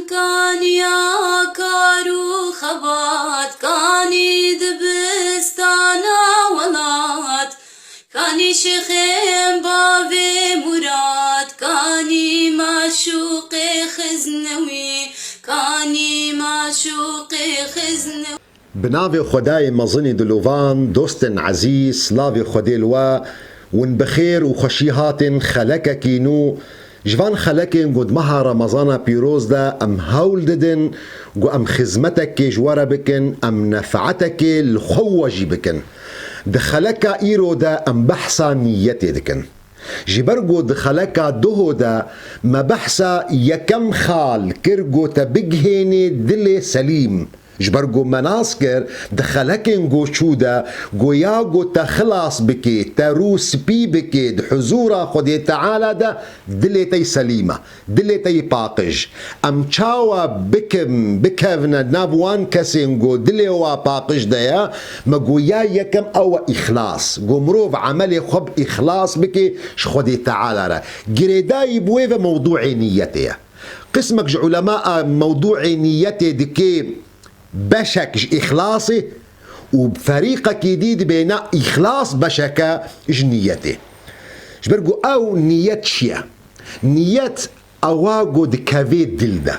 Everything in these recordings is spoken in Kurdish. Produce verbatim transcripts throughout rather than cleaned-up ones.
Kaniya kar û xebat, kanî dibistana welat, kanî şêxên bavê Murad, kanî maşûqê xiznewî, kanî maşûqê xiznewî. Bi navê Xwedayê mezinî dilovan, dostên ezîz, slavê Xwedê li we, win bi xêr û xweşî hatin xelekekî nû. Ji van xelekên ku di meha Remezana pîroz de em hewl didin ku em xizmetekê ji we re bikin, em nefetekê li xwe û we jî bikin. Di xeleka îro de em behsa niyetê dikin. Ji ber ku di xeleka duho de me behsa yekem xal kir ku te bigihênê dilê selîm. Ji ber ku me nas kir, di xelekên ku çû de, ku ya ku te xilas bikê, te rû spî bikê di huzûra Xwedê Teala de, dilê te yî selîm e, dilê te yî paqij. Em çawa bikim, bikevine nav wan kesên ku dilê wa paqij de ye? Me got ya yekem ew e îxlas. Ku mirov emelê xwe bi îxlas bike ji Xwedê Teala re. Girêdayî bi wê ve mewdûê niyetê ye. Qismek ji ulema a mewdûê niyetê dike beşek ji îxlasê û ferîqekî dî dibêne îxlas beşeke ji niyetê. Ji ber ku ew niyet çi ye? Niyet ewa ku dikevê dil de.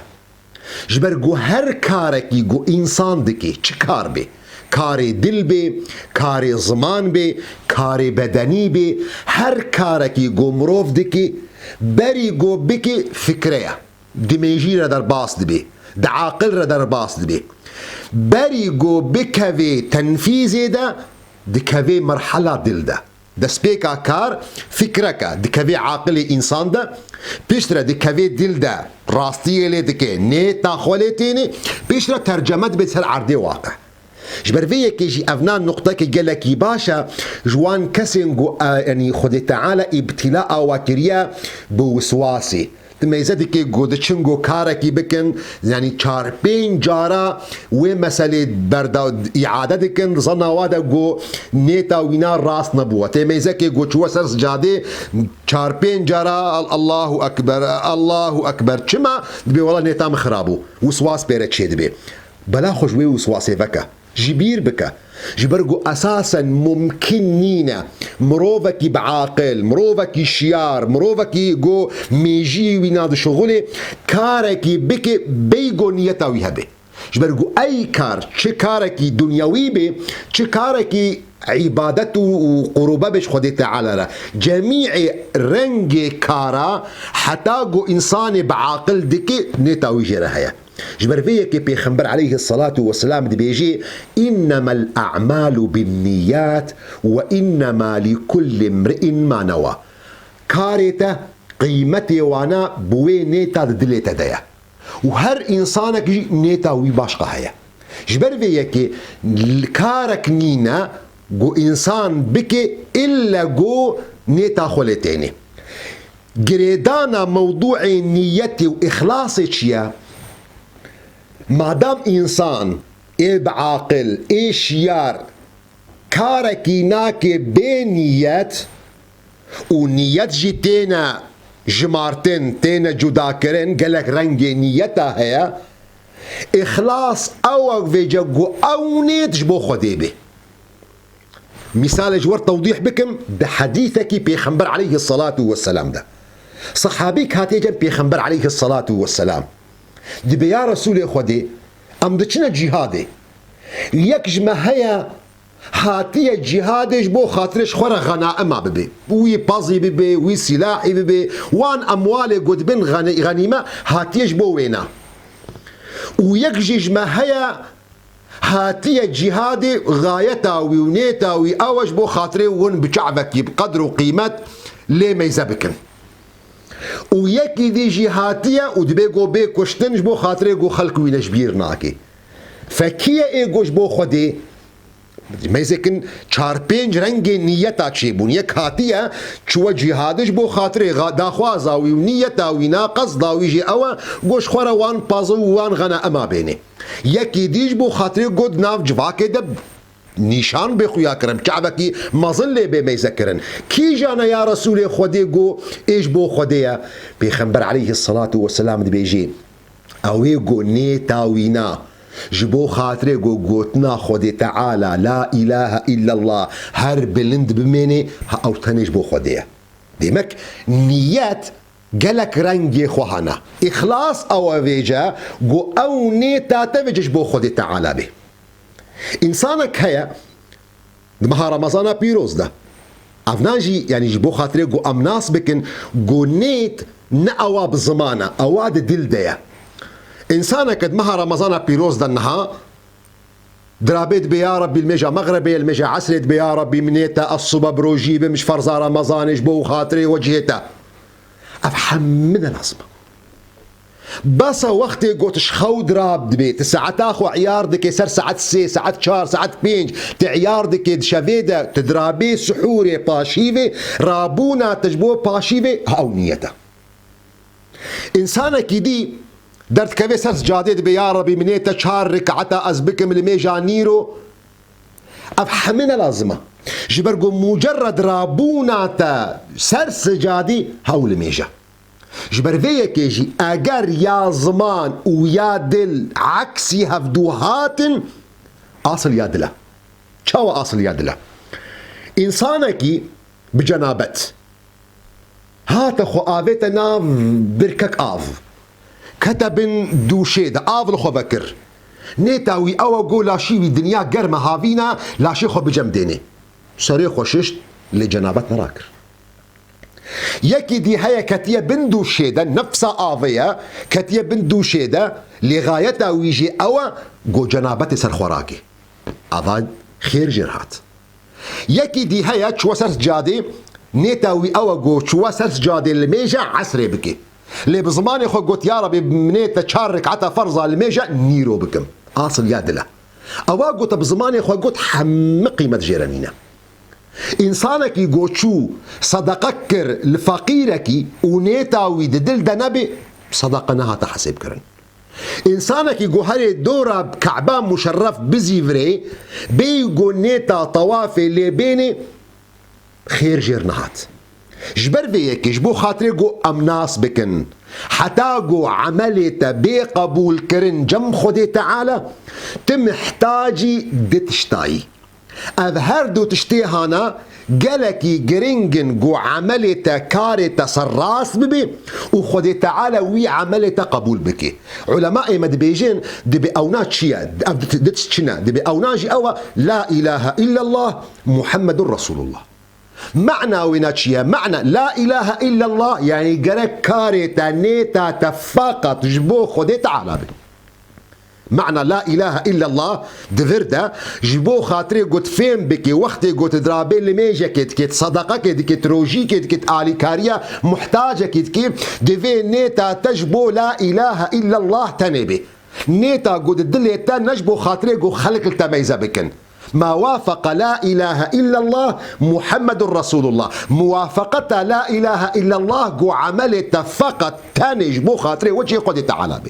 Ji ber ku her karekî ku însan dike, çi kar bê, karê dil bê, karê ziman bê, karê bedenî bê, her karekî ku mirov dike, berî ku bike fikre ye. Di mêjî re derbas dibe, di aqil re derbas dibe. Berî ku bikevê tenfîzê de, dikevê merhela dil de. Destpêka kar fikrek e, dikevê aqilê însan de, piştre dikevê dil de, rastiyê lê dike, nêta xwe lê têne, piştre terceme dibe ser erdê waqe. Ji ber vê yekê jî evna nuqtekê gelekî baş e, ji wan kesên ku, e, yanî Xwedê Teala îbtîla awa kiriye bi wiswasê. Di mêze dike ku diçin ku karekî bikin, yanî çar pênc cara wê meselê berda îade dikin, zana wa de ku nêta wîna rast nebû. Tê mêzekê ku çûwe ser sicadê çar pênc cara Al-, Allahu Ekber, Allahu Ekber. Çima? Dibê wela nêta min xirab bû. Wiswas pê re çêdibe. Bela xwe ji wê wiswasê veke. Ji bîr bike. Ji ber ku esasen mumkin nîne mirovekî bi aqil, mirovekî şiyar, mirovekî ku mêjiyê wî nadişixulê karekî bike bêyî ku niyeta wî hebe. Ji ber ku ey kar çi karekî dunyewî bê, çi karekî îbadet û, û qurûbe bê ji Xwedê Teala re. Cemîê rengê kara heta ku însanê bi aqil dike nêta wî jê re heye. Ji ber vê yekê Pêxember aleyhisselatu vesselam dibêjê, "Innemel a'malu binniyat ve innema likulli imri'in ma newa." Karê te, qîmetê wana bi wê nêta di dilê te de ye. Û her însanek jî nêta wî başqa heye. Ji ber vê yekê l-, karek nîne ku însan bike ille ku nêta xwe lê têne. Girêdana mewdûê niyetê û îxlasê çi ye? Madam însan ê bi aqil, ê şiyar karekî nake bê niyet û niyet jî têne jimartin, têne cudakirin, gelek rengê niyeta heye. Îxlas ew e vêce ku ew nêt ji bo Xwedê bê. Mîsalê ji we re tewdîh bikim, di hedîsekî Pêxember aleyhisselatu vesselam de. Sehabîk hatiye cem Pêxember aleyhisselatu vesselam. Dibê ya Resûlê Xwedê, em diçine cîhadê. Yek ji me heye hatiye cîhadê ji bo xatirê ji xwe re xenaima bibe. Wî pezî bibe, wî sîlahî bibe, wan emwalê ku dibin xene-, xenîme hatiye ji bo wêna. Û yek jî ji me heye hatiye cîhadê, xayeta wî û nêta wî ew e ji bo xatirê hûn bi çavekî bi qedr û qîmet lê meyze bikin. Û yekî dî jî hatiye û dibê ku bê kuştin ji bo xatirê ku xelk wî ne ji bîr nake. Fe kî ye ê ku ji bo Xwedê? Mêzekin çar pênc rengê niyeta çêbûn. Yek hatiye, çûwe cîhadê ji bo xatirê xa-, daxwaza wî û niyeta wî na qesda wî jî ew e, ku ji xwe re wan pazû û wan xenaima bênê. Yekî dî ji bo xatirê ku di nav civakê de nîşan bê xuya kirin, çavekî mezin lê bê mêze kirin. Kîjan e ya Resûlê Xwedê ku ê ji bo Xwedê ye? Pêxember aleyhisselatu vesselam dibêjê, Ew ê ku nêta wî na ji bo xatirê ku gotina Xwedê Teala, La ilahe illallah, her bilind bimêne, ha ew tenê ji bo Xwedê ye. Demek niyet gelek rengê xwe hene. Îxlas ew e vêce ku ew nêta te vêce ji bo Xwedê Teala bê. Însanek heye, di meha Remezana pîroz de. Ev nan jî, yanî ji bo xatirê ku em nas bikin, ku nêt ne ewa bi ziman e, ewa di dil de ye. Însaneke di meha Remezana pîroz de niha, dirabê dibe, ya Rebbî, li mêja Mexrebê, li mêja Esrê dibe, ya Rebbî, min nêta ez sibe bi rojî bim, ji ferza Remezanê, ji bo xatirê wecihê te. Ev hemî ne lazim e. Bes e wextê ku tu ji xew dirab dibê, tu saeta xwe îyar dikê ser saet sê, saet çar, saet pênc, tu îyar dikê di şevê de, tu dirabê sihûrê, paşîvê, rabûna te ji bo paşîvê, ha ew niyet e. Însanekî dî derdikeve ser sicadê, dibê, ya Rebbî, min nêta çar rikata ez bikim li mêja nîro. Ev hemî ne lazim e. Ji ber ku mucerred rabûna te ser sicadî, ha ew li mêj e. Ji ber vê yekê jî eger ya ziman û ya dil eksî hevdû hatin, asil ya dil e. Çawa asil ya dil e? Însanekî bi cenabet hate xwe avête nav birkek av, kete bin dûşê de, av li xwe vekir. Nêta wî ew e ku laşî wî dinya germ e, havîn e, laşê xwe bi cem dênê. Serê xwe şişt, lê cenabet nerakir. Yekî dî heye ketiye bin dûşê de, nefsa avê ye, ketiye bin dûşê de, lê xayeta wî jî ew e ku cenabetê ser xwe rake. Ava xêr jêr hat. Yekî dî heye çûwe ser sicadê, nêta wî ew e ku çûwe ser sicadê li mêje esrê bike. Lê bi zimanê xwe got, ya Rebî, min nêta çar rekata ferza li mêje nîro bikim. Asil ya dil e. Ewa gote bi zimanê xwe got, hemî qîmet jê re nîne. Însanekî ku çû sedeqe kir li feqîrekî û nêta wî di dil de nebê, sedeqe nehate hesêbkirin. Însanekî ku herê dora Keba muşerref bizîvirê, bêyî ku nêta tewafê lê bênê, xêr jêr nehat. Ji ber vê yekê, ji bo xatirê ku em nas bikin, heta ku emelê te bê qebûlkirin cem Xwedê Teala, tu mihtacî di tiştayî. Ev her du tiştê hana gelekî giring in ku emelê te, karê te serrast bibe û Xwedê Teala wî emelê te qebûl bike. Ulema ê me dibêjin, dibê ewna çi ye? Ev di, di tişt çi ne? Dibê ewna jî ew e, La ilahe illallah Muhammedur Resulullah. Mana wê ne çi ye? Mana La ilahe illallah, yanî gerek karê te, nêta te feqet ji bo Xwedê Teala be. Mana La ilahe illallah di vir de, ji bo xatirê ku tu fêm bikî, wextê ku tu dirabê limêjekê dikî, tu sedeqekê dikî, tu rojîkê dikî, tu alîkariya muhtacekî dikî, divê nêta te ji bo La ilahe illallah tenê bê. Nêta ku di dilê te ne ji bo xatirê ku xelk li te meyze bikin. Ma wafeqa La ilahe illallah Muhammedur Resulullah. Muwafeqeta La ilahe illallah ku emelê te feqet tenê ji bo xatirê wecihê Xwedê Teala bê.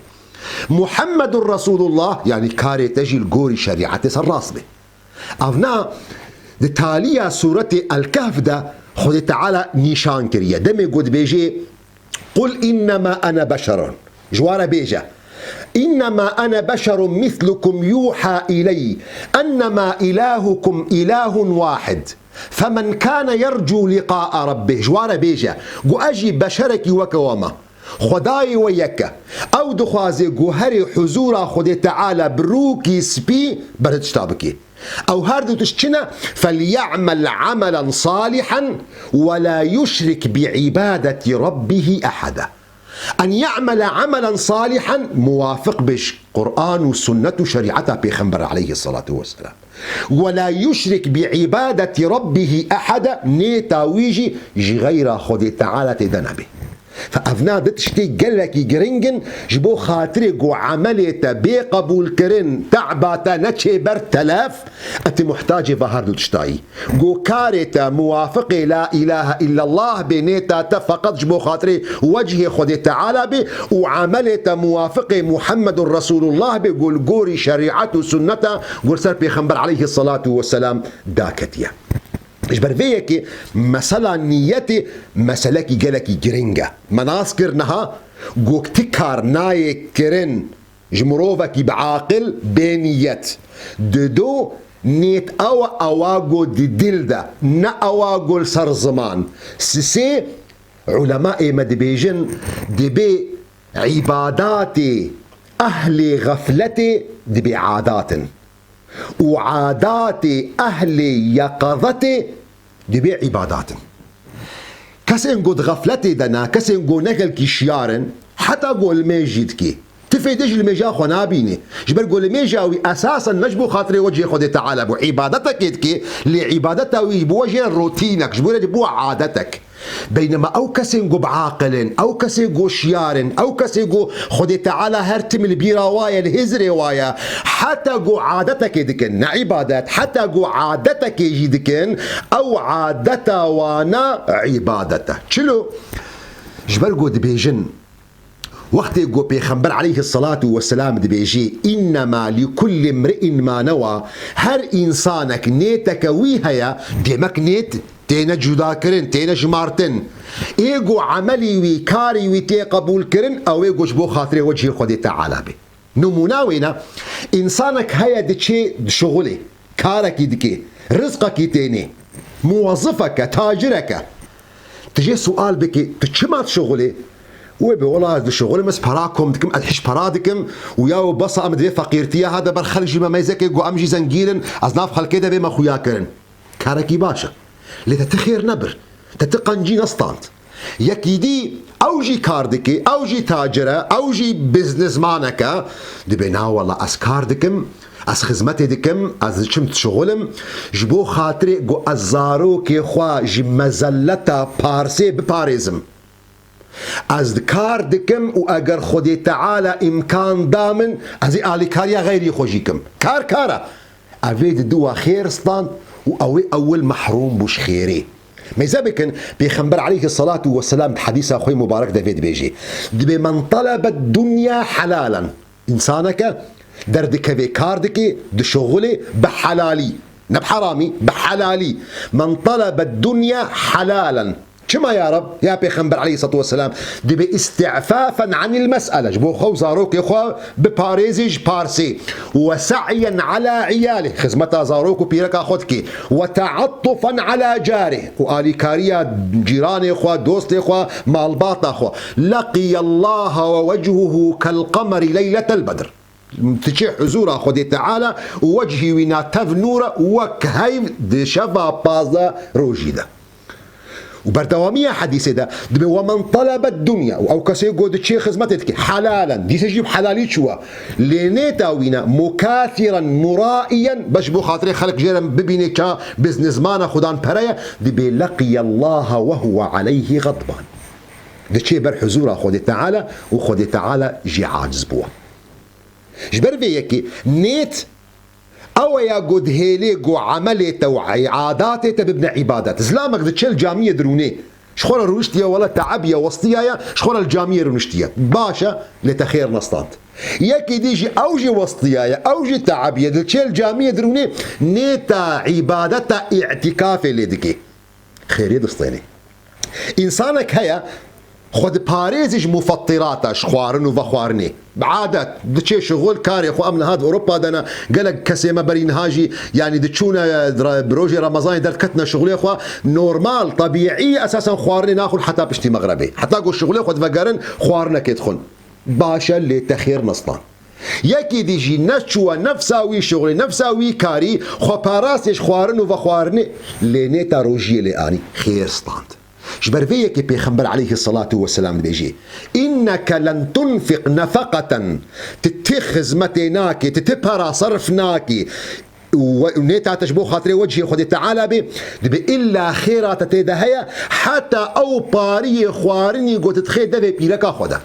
Muhammedur Resulullah, yanî karê te jî li gorî şerîetê serrast be. Evna di taliya sûretê El-Kehf de Xwedê Teala nîşan kiriye. Demê ku dibêjê, "Qul innema ene beşerun." Ji wa re bêje, "Innema ene beşerun mislukum yuha iley ennema ilahukum ilahun wahid. Femen kane yercu liqaa rabbih." Ji wa re bêje, ku ez jî beşerekî weke we me. Xwedayê we yek e. Ew dixwaze ku herê huzûra Xwedê Teala bi rûkî spî berhitişta bike. Ew her du tişt çi ne? "Felya'mel amelen salihan ve la yuşrik bi ibadeti rabbihi ehada." En ya'mele amelen salihan muwafiq be ji Quran û sunnet û şerîeta Pêxember aleyhissalatu vesselam. "Ve la yuşrik bi ibadeti rabbihi ehada", nêta wî jî ji xeyra Xwedê Teala tê de nebe. Fe evna di tiştê gelekî giring in, ji bo xatirê ku emelê te bê qebûlkirin, te'ba te neçê ber telef, e tu muhtacê va her du tiştayî. Ku karê te muwafiqê La ilahe illallah bê, nêta te feqet ji bo xatirê wecihê Xwedê Teala bê û emelê te muwafiqê Muhammedur Resulullah bê, ku li gorî şerîet û sunneta ku li ser Pêxember aleyhissalatu vesselam daketiye. Ji ber vê yekê mesela niyetê meselekî gelekî giring e. Me nas kir niha, Go ti kar nayê kirin ji mirovekî bi aqil, bê niyet. Dido nêt ew e, ewa go di dil de, ne ewa go li ser ziman. Sisê, ulemayê me dibêjin, dibê îbadatê ehlê xefletê dibê adat in. Û adatê ehlê yeqazetê dibê îbadat in. Kesên ku di xefletê de ne, kesên ku ne gelkî şiyar in, heta ku limêj jî dikê. Ti fêdê ji limêja xwe nabînê. Ji ber ku limêja wî esasen ne ji bo xatirê wecihê Xwedê Teala bû, îbadetekê dikê, lê îbadeta wî ji bo we jê rotînek, ji bo re ji bo adetek. Beynema ew kesên ku bi aqil in, ew kesê ku şiyar in, ew kesê ku Xwedê Teala her tim li bîra wa ye, li hizrê wa ye, heta ku adetekê dikin, ne îbadet, heta ku adetekê jî dikin, ew adeta wana îbadet e. Çilo? Ji ber ku dibêjin, wextê ku Pêxember aleyhisselatu vesselam dibêjê, "Innema li kulli mri'in ma newa", her însanek nêteke wî heye, demek nêt têne cudakirin, têne jimartin. Ê ku emelî wî, karî wî tê qebûlkirin, ew ê ku ji bo xatirê wecihê Xwedê Teala bê. Nimûna wê ne, însanek heye diçê dişuxulê, karekî dikê, rizqekî tênê, muwezifek e, tacirek e. Tu jê sual bikî, tu çima dişuxulê? Wê bê, wela ez dişuxulim, ez para kom dikim, ez hiş para dikim û ya wê besa em divê feqîrtiya hade ber xelk jî me meyzekê ku em jî zengîn in, ez nav xelkê de bême xuya kirin. Karekî baş e. Lê te ti xêr nebir. Te ti qencî nestand. Yekî dî ew jî kar dike, ew jî tacir e, ew jî biznesmanek e. Dibê na wela ez kar dikim, ez xizmetê dikim, ez diçim dişuxulim. Ji bo xatirê ku ez zarokê xwe ji mezelleta parsê biparêzim. Ez di kar dikim û eger Xwedê Teala îmkan da min, ez ê alîkariya xeyrî xwe jî kim. Kar kar e. Ev ê di diwa xêr stand û ew ê ewil mehrûm bû ji xêrê. Mêze bikin, Pêxember aleyhisselatu vesselam di hedîsa xwe mubarek de vê dibêjê. Dibê, "Men talebe dunya helalan." Însaneke derdikevê kar dike, dişuxulê bi helalî. Ne bi heramî, bi helalî. "Men talebe dunya helalan." Çima ya Rab, ya Pêxember aleyhisselatu vesselam? Dibê isti'fafen anil mes'ele. Ji bo xwe û zarokê xwe biparêzê ji parsê. "Ve sa'yen ala iyalih." Xizmeta zarok û pîreka xwe dike. "Ve ta'attufan ala carih." Û alîkariya cîranê xwe, dostê xwe, malbata xwe. "Laqiyallaha ve vechuhu kel qameri leyletel bedr." Diçe huzura Xwedê Teala û wecihî wî na tev nûr e, wek heyv di şeva pazdeh rojî de. Û berdewamiya hedîsê de dibê, "Ve men talebe dunya", û ew kesê ku diçê xizmetê dike, helalen, dîse jî bi helalî çûye, lê nêta wî ne, mukathiran muraiyen, beş bo xatirê xelk jê re bibînê ka biznesmana xudan pere ye, dibê, "Laqiyallaha ve huve aleyhi gadban." Diçê ber huzura Xwedê Teala û Xwedê Teala jê aciz bûye. Ji ber vê yekê nêt ew e ya ku dihêlê ku emelê te û adatê te bibine îbadet. Zilamek diçe li camiyê dirûnê. Ji xwe re rûniştiye, wele teebiye, westiyaye, ji xwe re li camiyê rûniştiye. Baş e, lê te xêr nestand. Yekê dî jî ew jî westiyaye, ew jî teebiye, diçe li camiyê dirûnê, nêta îbadeta îtîkafê lê dike. Xêrê distênê. Însanek heye, xwe diparêzî ji mufattirata, ji xwarin û vexwarinê. Bi adet, diçê şixul, karê xwe, em niha di Ewropa de ne, gelek kesê me berî niha jî, yanî diçûne, e, re-, bi rojê Remezanê derdiketine şixulê xwe, normal, tebîî, esasen xwarinê naxwin heta piştî mexrebê. Heta ku şixulê xwe divegerin, xwarinekê dixwin. Baş e, lê te xêr nestan. Yekî dî jî neçûwe nefsa wî şixulê, nefsa wî karî, xwe parastê ji xwarin û vexwarinê, lê nêta rojiyê lê anî, xêr stand. Ji ber vê yekê Pêxember aleyhisselatu vesselam dibêjê, "Inneke len tunfiq nefeqeten", ti ti xizmetê nakê, ti ti para serf nakê, û we-, û nêta te ji bo xatirê wecihê Xwedê Teala bê, dibê illa xêra te tê de heye, heta ew pariyê xwarinî ku tu dixê devê pîreka xwe de.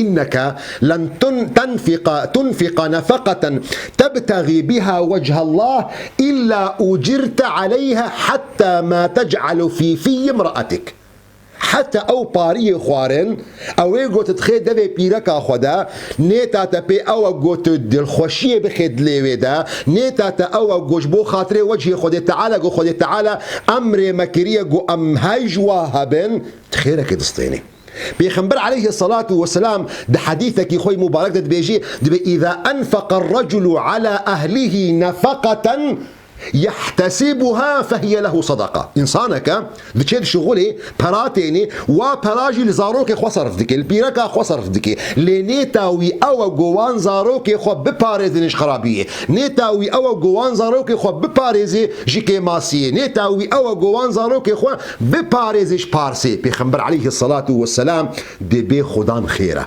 "Inneke len tun-, tenfiqa, tunfiqa nefeqeten tebtexî biha wechallahi illa ucirte aleyha hatta ma tec'alu fî fî imra'atik." Heta ew pariyê xwarin, ew ê ku tu dixê devê pîreka xwe de, nêta te pê ew e ku tu dilxweşiyê bixê dilê wê de, nêta te ew e ku ji bo xatirê wecihê Xwedê Teala, ku Xwedê Teala emrê me kiriye ku em hey ji wa hebin, tu xêrekê distênê. Pêxember aleyhisselatu vesselam di hedîsekî xwe yî mubarek de dibêjî, dibê, "Îza enfeqer reculu ala ehlihi nefeqeten yehtesibuha fehiye lehu sadaka." Însaneke diçe dişixulê, pera tênê, wa pera jî li zarokê xwe serf dike, li pîreka xwe serf dike. Lê nêta wî ew e ku wan zarokê xwe biparêzin ji xerabiyê. Nêta wî ew e ku wan zarokê xwe biparêze ji kêmasiyê. Nêta wî ew e ku wan zarokê xwe biparêze ji parsê. Pêxember aleyhisselatu vesselam dê bê xudan xêr e.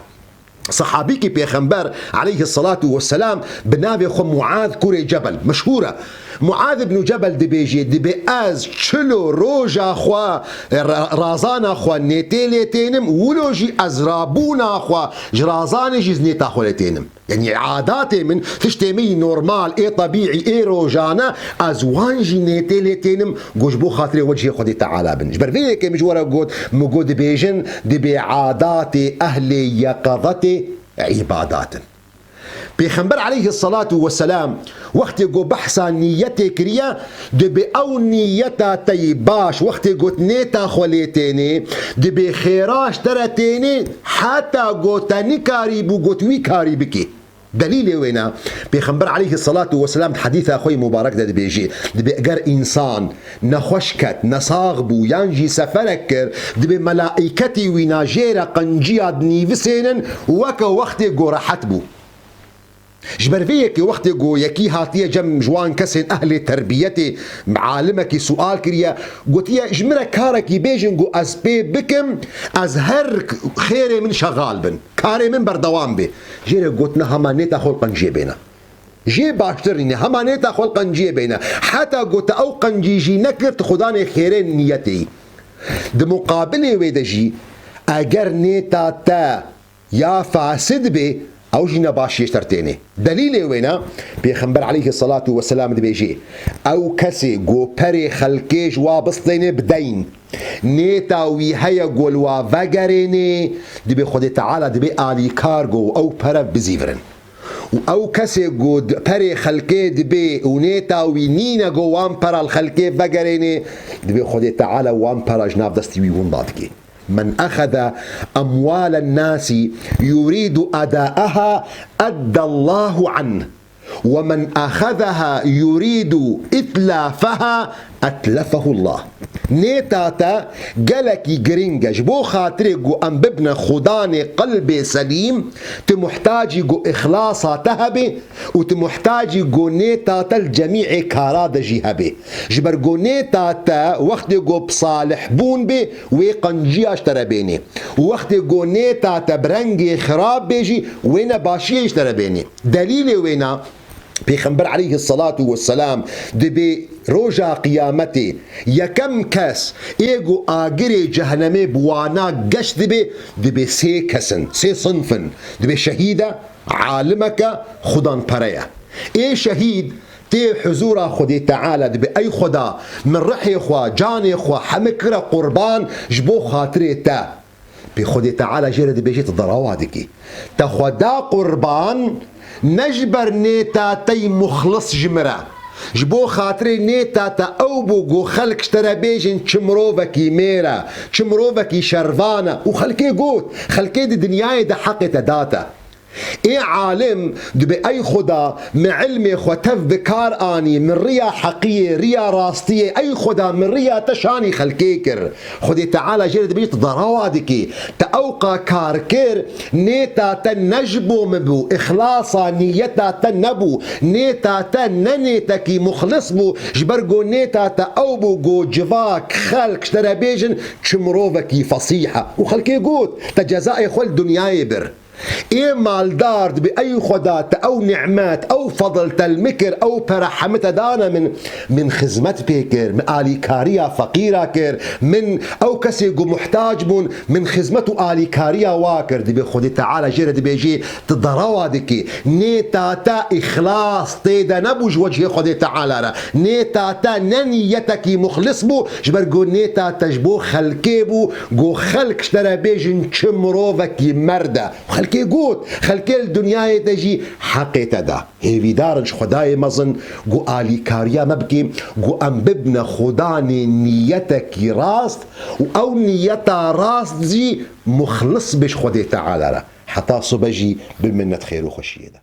Sehabîkî Pêxember aleyhisselatu vesselam bi navê xwe Muaz kurê Cebel meşhûr e. Muaz ibn Cebel dibêjê, dibê ez çilo roja xwe, ra-, razana xwe nêtê lê tênim, wilo jî ez rabûna xwe ji razanê jî nêta xwe lê tênim. Yanî adatê min, tiştê min yî normal, ê tebîî, ê rojane, ez wan jî nêtê lê tênim, ku ji bo xatirê wecihê Xwedê Teala bin. Ji ber vê yekê min ji we re got, min got dibêjin, dibê adatê ehlê yeqezetê îbadat in. Pêxember aleyhisselatu vesselam wextê ku behsa niyetê kiriye, dibê ew niyeta te yî baş, wextê got nêta xwe lê tênê, dibê xêra ji te re tênê, heta got te nikarîbû got wî karî bikê. Delîlê wêna, Pêxember aleyhisselatu vesselam di hedîsa xwe yî mubarek de dibêjê, dibê eger însan nexweş ket, nesax bû yan jî seferek kir, dibê melaîketî wîna jê re qenciya dinîvisênin weke wextê ku rehet bû. Ji ber vê yekê wextê ku yekî hatiye cem ji wan kesên ehlê terbiyetê, alimekî sual kiriye, gotiye, ji min re karekî bêjin ku ez pê bikim, ez her xêrê min şexal bin, karê min berdewam bê. Jê re gotine, hema nêta xwe li qenciyê bêne. Jê baştir nîne, hema nêta xwe li qenciyê bêne. Heta ku te ew qencî jî nekir, tu xudanê xêrê niyetê yî. Di muqabilê wê de jî, eger nêta te ya fasid bê, ew jî ne başiyê ji te re tênê. Delîlê wêna, Pêxember aleyhisselatu vesselam dibêjê, ew kesê ku perê xelkê ji wa bistênê bi deyn, nêta wî heye ku li wa vegerênê, dibê Xwedê Teala dibê alîkar ku ew pere bizîvirin. Û ew kesê ku di-, perê xelkê dibê û nêta wî nîne ku wan pera li xelkê vegerênê, dibê Xwedê Teala wan pera ji nav destî wî winda dike. "Men exeze emwalen nasi yuridu edaeha eddallahu anh. Ve men exezeha yuridu itlafeha etlefehullah." Nêta te gelekî giring e. Ji bo xatirê ku em bibine xudanê qelbê selîm, tu muhtacî ku îxlasa te hebe û tu muhtacî ku nêta te li cemîê kara de jî hebe. Ji ber ku nêta te wextê ku bi salih bûn bê, wê qenciya ji te re bênê. Û wextê ku nêta te bi rengê xirab bê jî, wê ne başiyê ji te re bênê. Delîlê wêna, Pêxember aleyhisselatu vesselam dibê roja qiyametê yekem kes ê ku agirê cehenemê bi wana geş dibe, dibê sê kes in, sê sinf in. Dibê şehîd e, alimek e, xudanpere ye. Ê şehîd tê huzûra Xwedê Teala dibê, ey Xweda, min rihê xwe, canê xwe hemî kire qurban ji bo xatirê te. Pê Xwedê Teala jê re dibêje, tu derawa dikî. Te xwe da qurban, ne ji ber nêta te yî muxlis ji min re. Ji bo xatirê nêta te ew bû ku xelk ji te re bêjin, çi mirovekî mêr e, çi mirovekî şervan e. Û xelkê got, xelkê di dinyayê de heqê te da te. Ê alim dibê, ey Xuda, min ilmê xwe tev bi kar anî, min riya heqiyê, riya rastiyê, ey Xuda, min riya te şanî xelkê kir. Xwedê Teala jê re dibêje, tu derawa dikî, te ewqa kar kir, nêta te ne ji bo min bû, îxlasa niyeta te nebû, nêta te ne nêtekî muxlis bû, ji ber ku nêta te ew bû ku civak, xelk ji te re bêjin, çi mirovekî fesîh e. Û xelkê got, te cezayê xwe li dinyayê bir. Ê maldar dibê, ey Xweda, te ew nîmet, ew fedl te li min kir, ew pere hemî te dane min, min xizmet pê kir, min alîkariya feqîra kir, min ew kesê ku muhtac bûn, min xizmet û alîkariya wa kir. Dibê Xwedê Teala jê re dibêjê, tu derawa dikî. Nêta te îxlas tê de nebû ji wecihê Xwedê Teala re. Nêta te ne niyetekî muxlis bû, ji ber ku nêta te ji bo xelkê bû, ku xelk ji te re bêjin çi mirovekî merd e. Xelk Kê got, xelkê li dinyayê te jî heqê te da. Hêvîdar in ji Xwedayê mezin ku alîkariya me bike, ku em bibine Xudanê niyetekî rast û ew niyeta rast jî muxlis be ji Xwedê Teala re. Heta sibe jî bimîne di xêr û xweşiyê de.